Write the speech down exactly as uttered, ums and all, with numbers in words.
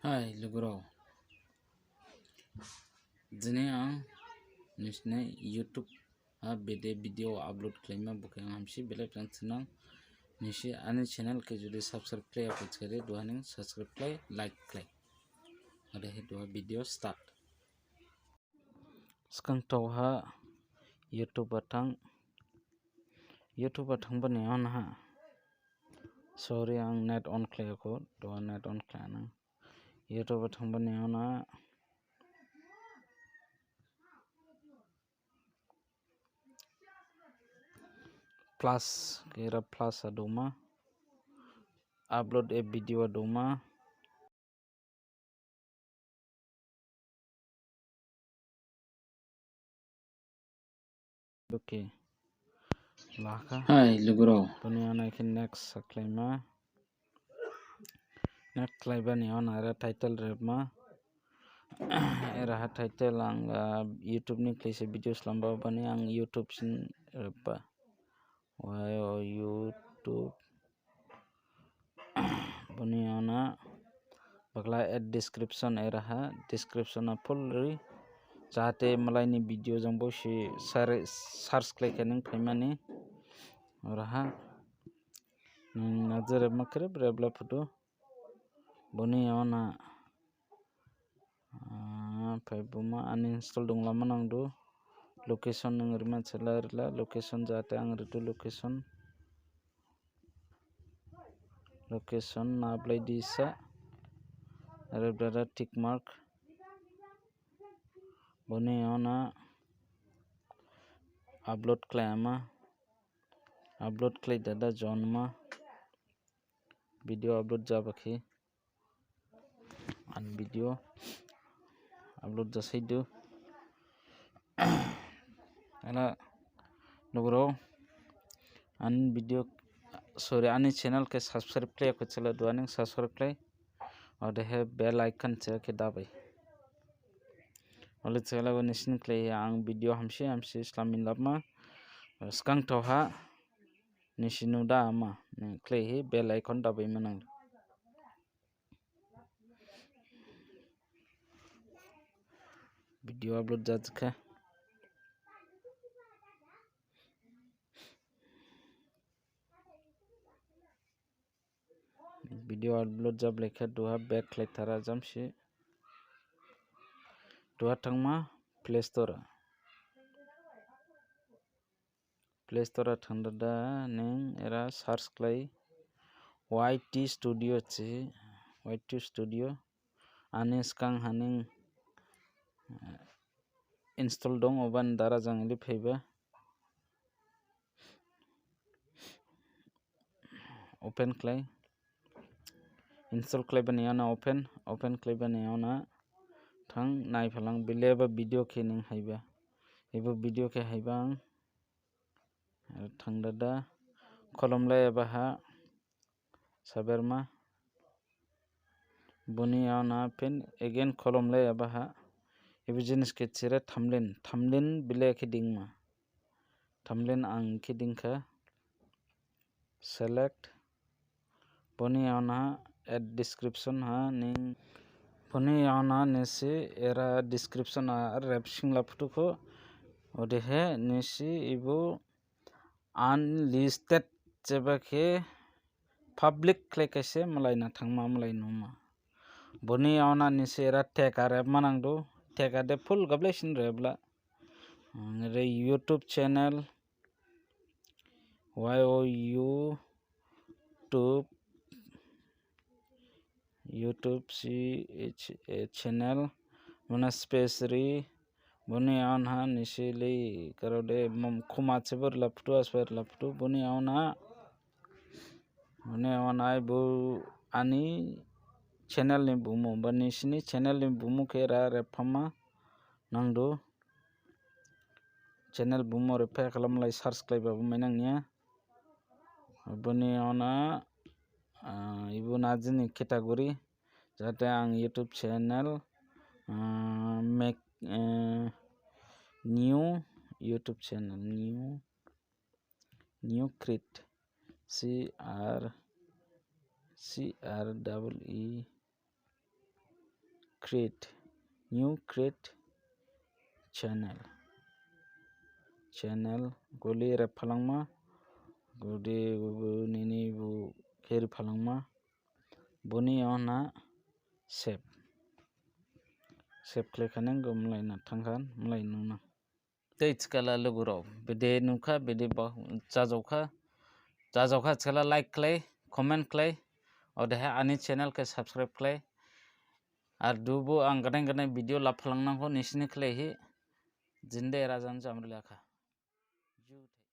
Hai lugurao, dini ang nisine YouTube ha bede video upload khlaima bokhe ang hamsi belep jang thinang. Nisi ani channel khe judi subscribe khlaiya khade duha ning subscribe khlai, like khlai. Odehe duha video start. Sgang thaoha YouTube ha thang, YouTube ha thangbani yaohon ha. Sorry, ang net on khlaiyakho, duha net on khlainang. YouTube ha thangbani yaohon ha. Plus, kira plus ha dongma. Upload a video ha dongma. Okay. Lakha. Hai lugurao. Boni yaohon ha khe next ha khlaima. Next khlaibani yaohon ha era title repma. Era ha title ang, ah, YouTube ni khlaise video slamba bani ang YouTube sin repba. Why YouTube. Boni yaohon ha bakhla add description era ha, description ha full ri. Jahate malaini video jang bo si sar-, search khlaikhe ning phaimani. Ora ha. Ning naji repma khrip repla phudu. Boni yaohon ha. Ah, phaibuma uninstall donglama nangdu. Location ning rima chela rila, location jahate ang ridu location. Location na apply disa. Are dada tick mark. Boni yaohon ha upload khlaima. Upload khlai dada jonma. Video upload jabakhe. Ani video upload jasaidu. Ela lugurao, ani video, sorry, ani channel khe subscribe khlaiya khade duha ning subscribe khlai. Odehe bell icon se khe dabai. Ole chela bo nisini khlaihi ang video hamsi hamsi slamlabma. Sgang thaoha nisi nuda ama, ni khlaihi bell icon dabaima nang. Video upload jajakha. Video upload jablaikha duha back khlaithara jamsi. Duha thangma Play Store. Play Store ha thangdada ning era search khlai Y T Studio si, Y T Studio. Ani sgang ha ning, eh, install dong, oban dara jang ili phaiba. Open khlai. Install khlaibani yaohon ha open, open khlaibani yaohon ha thang naiphalang bileba video khe ning haiba. Ebo video khe haiba ang. Thangdada kholom laiyaba ha saberma. Boni yaohon ha phin again kholom laiyaba ha. Ebo jinis khe sere thumbnail, thumbnail bile khe dingma. Thumbnail ang khe dingkha. Select. Boni yaohon ha add description ha ning. Boni yaohon ha nisi era description ha repsingla phutukho. Odehe nisi ebo unlisted jeba khe public khlaikhaise malai na thangma malai numa. Boni yaohon ha nisi era tag ha repma nangdu. Tag ha de full gablaisin repla. Ang re YouTube channel Y O U tube, YouTube C H A channel, mane space ri, boni yaohon ha nisi lei karode mom khuma chebor laphutu, asper laphutu, boni yaohon ha, boni yaohon ha ebo ani channel ni bumu, ba nisini channel ni bumu khe era repphama nangdu. Channel bumu repha khalam lai search khlaiba bo mainang niya. Boni yaohon ha, ah, ebo najini category, jate ang YouTube channel, ah, make, eh, new YouTube channel, new, new create, C R, C R double E, create, new create channel. Channel guli rep phalangma, gudi gubu nini bu keri phalangma, boni ona save. Save khlai khaneng go mlai na thangkhan, mlai nungnang. Tei thikhala lugurao, bede nukha, bede ba, jajaokha, jajaokha thikhala like khlai, comment khlai, odehe ani channel khe subscribe khlai. Ar dubu ang gdain gdain video laphalangnangkho nisini khlaihi, jinde rajan jamrilakha.